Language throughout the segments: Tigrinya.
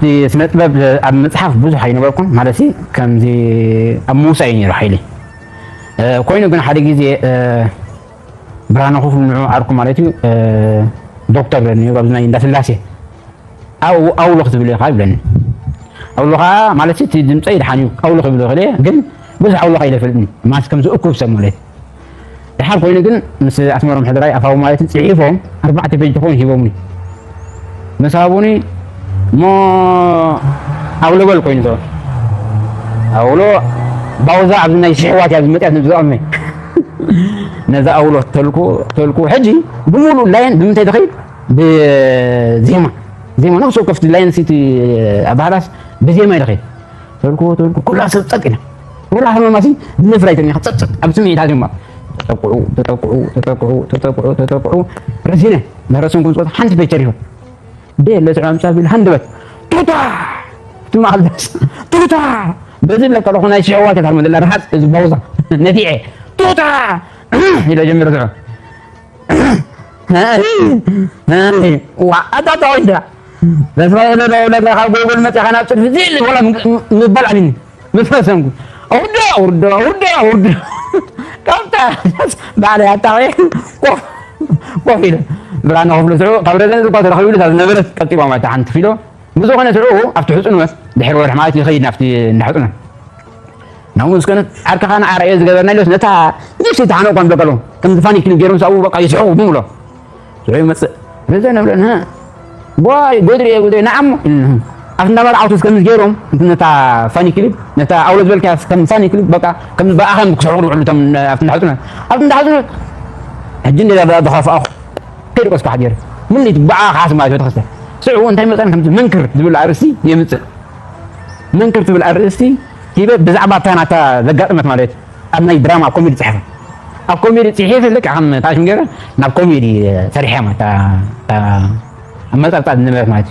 እቲ ስነ ጥበብ ኣብ ምፅሓፍ ብዙሕ ኣይነበርኩን ማለት ሲ ከምዚ ኣብ ምውሳእ እዩ ነይሩ ሓይሊ። እ፣ ኮይኑ ግን ሓደ ግዜ እ፣ ብርሃነ ክፍሉ ንዑ ዓርኩ ማለት እዩ እ፣ ዶክተር ነይሩ ኣብዚ ናይ እንዳስላሴ ኣው ኣውሎ ክትብል ኢኻ ይብለኒ። ኣውሎ ከዓ ማለት እቲ ድምፀይ ድሓን እዩ ኣውሎ ክብል ይኽእል እየ ግን ብዙሕ ኣውሎ ከይለ ፈልጥኒ ማስ ከምዚ እኩብ ሰብ ማለት እዩ። ድሓር ኮይኑ ግን ምስ ኣስመሮም ሕድራይ ኣፋዊ ማለት ጽሒፎም ኣርባዕተ ፔጅ ትኾን ሂቦምኒ ምስ ሃቡኒ እሞ ኣውሎ በል ኮይኑ ተ ኣውሎ ባውዛ ኣብዚ ናይ ሽሕዋት እያ ዝመፅያ ዝብዝቐመ ነዛ ኣውሎ ተልኩ ተልኩ ሕጂ ብምሉእ ላይን ብምንታይ ትኸይድ ብዜማ ዜማ ነፍሲ ወከፍቲ ላይን ሲቲ ኣባህላስ ብዜማ ይድኸይድ ተልኩ ተልኩ ኩላ ሰብ ጸጥ ኢላ ኩላ ሃመማሲ ብነፍራይ ተኒኻ ጸጥ ኣብ ስምዒታ ድማ ተጠቅዑ ተጠቅዑ ተጠቅዑ ተጠቅዑ ተጠቅዑ ረሲነ መረሰንኩም ጾት ሓንቲ ፔጅ ተሪፉ ደ ለስዑ ኣምሳ ቢል ሃንደበት ቱታ ትማል ቱታ በዚ ለቀለኹ ናይ ሽዕዋት የታርመ ዘላ ርሓፅ እዚ ባውዛ ነፊዐ ቱታ ኢለ ጀሚረ ስዑ ዋ ኣታ ተወልዳ በስራኤል ደውለካ ካብ ጎጎል መፅኻ ናብ ፅድፊ ዝል ወላ ምባል ኣሚኒ ምፈሰንኩ ኣውርዶ ኣውርዶ ኣውርዶ ኣውርዶ ካብታ ባዕለይ ኣታወየ ኮፍ ኮፍ ኢለ ብርሃነ ክፍሉ ስዑ ካብ ረዘን ዝኳ ተረኺቡ ኢሉ እታ ዝነበረት ቀልጢባ ማለት ሓንቲ ፊሎ ብዝኾነ ስዑ ኣብቲ ሕፁንወት ድሕሪ ወርሒ ማለት ይኸይድ ናብቲ እንዳሕፁነት ናብኡ ምስ ከነት ዓርክኻ ንዓርኣዮ ዝገበርና ኢሎስ ነታ ነፍሲ ተሓነቆ ንብለቀሉ ከምዚ ፋኒ ክሊፕ ገይሮም ሳብኡ በቃ ይስሕቑ ብምሎ ስዑ ይመፅእ ረዘን እብለን ጓይ ጎድሪ እየ ጉደይ ንዓሞ ኣብቲ እንዳባል ዓውቶስ ከምዚ ገይሮም ነታ ፋኒ ክሊፕ ነታ ኣውሎ ዝበልካያ ከም ፋኒ ክሊፕ በቃ ከምዚ ብኣኸም ክስሕቑ ዝውዕሉ እቶም ኣብቲ እንዳሕፁነት ኣብቲ እንዳሕፁነት ሕጂ እንደ ዝኸፍኣኹ ከይድቆስ ካሕዲር ምንሊት ብዓ ካሓስ ማለት ተኸስተ ስዑ እንታይ መፀን ከምዚ መንክር ዝብል ኣርእስቲ የምፅእ መንክር ትብል ኣርእስቲ ሂበ ብዛዕባ እታ ናታ ዘጋጠመት ማለት ኣብ ናይ ድራማ ኮሜዲ ፅሕፈ ኣብ ኮሜዲ ፅሒፈ ልክዕ ከም ታሽም ገይረ ናብ ኮሜዲ ሰሪሐ ማለት ኣመፃፅኣ ዝነበረት ማለት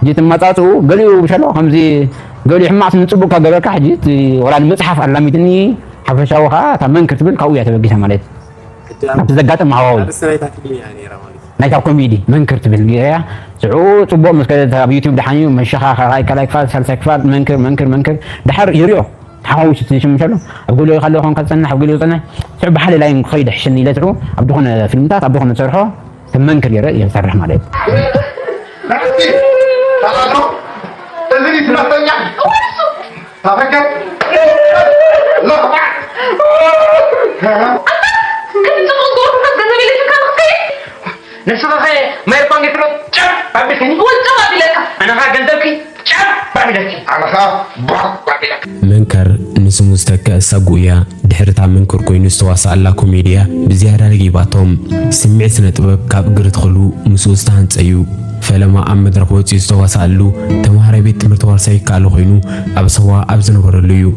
እዩ እቲ መፃፅኡ ገሊኡ ብሸሎ ከምዚ ገሊኡ ሕማቅ ንፅቡቅ ካብ ገበርካ ሕጂ ወላ ንመፅሓፍ ኣላሚትኒ ሓፈሻዊ ከዓ እታ መንክር ትብል ካብኡ እያ ተበጊሳ ማለት እዩ ኣብቲ ዘጋጠም ሃዋዊ ናይታ ኮሜዲ መንክር ትብል ያ ሽዑ ፅቡቅ ምስ ከደት ኣብ ዩቲብ ድሓን እዩ መሸኻ ካልኣይ ካልኣይ ክፋል ሳልሳይ ክፋል መንክር መንክር መንክር ድሓር ይሪኦ ተሓዋዊሱ ትሽምሸሉ ኣብ ገሊኡ ከለኹን ከፀንሕ ኣብ ገሊኡ ፀንሕ ሽዑ ብሓደ ላይን ክኸይድ ሕሽኒ ኢለ ሽዑ ኣብ ዝኾነ ፊልምታት ኣብ ዝኾነ ዝሰርሖ ከም መንክር ገይረ እየ ዝሰርሕ ማለት እዩ እዚ ስራሕተኛ ተፈከር ለኽባዕ ንስኻ ኸ ማይርፋን ጌትሎ ጨብ ኣቢልከኒ ወጨብ ኣቢለካ ኣነ ኸ ገንዘብኪ ጨብ ኣቢለኪ ኣነ ኸ ባዕ ኣቢለካ መንከር ንስሙ ዝተክእ ሰጉ እያ ድሕሪ እታ መንክር ኮይኑ ዝተዋሳኣላ ኮሜድያ ብዝያዳ ለጊባቶም። ስምዒት ስነ ጥበብ ካብ እግሪ ተኽሉ ምስኡ ዝተሃንጸ እዩ። ፈለማ ኣብ መድረኽ ወጺኡ ዝተዋሳኣሉ ተምሃራይ ቤት ትምህርቲ ዋርሳይ ይከኣሎ ኮይኑ ኣብ ሳዋ ኣብ ዝነበረሉ እዩ።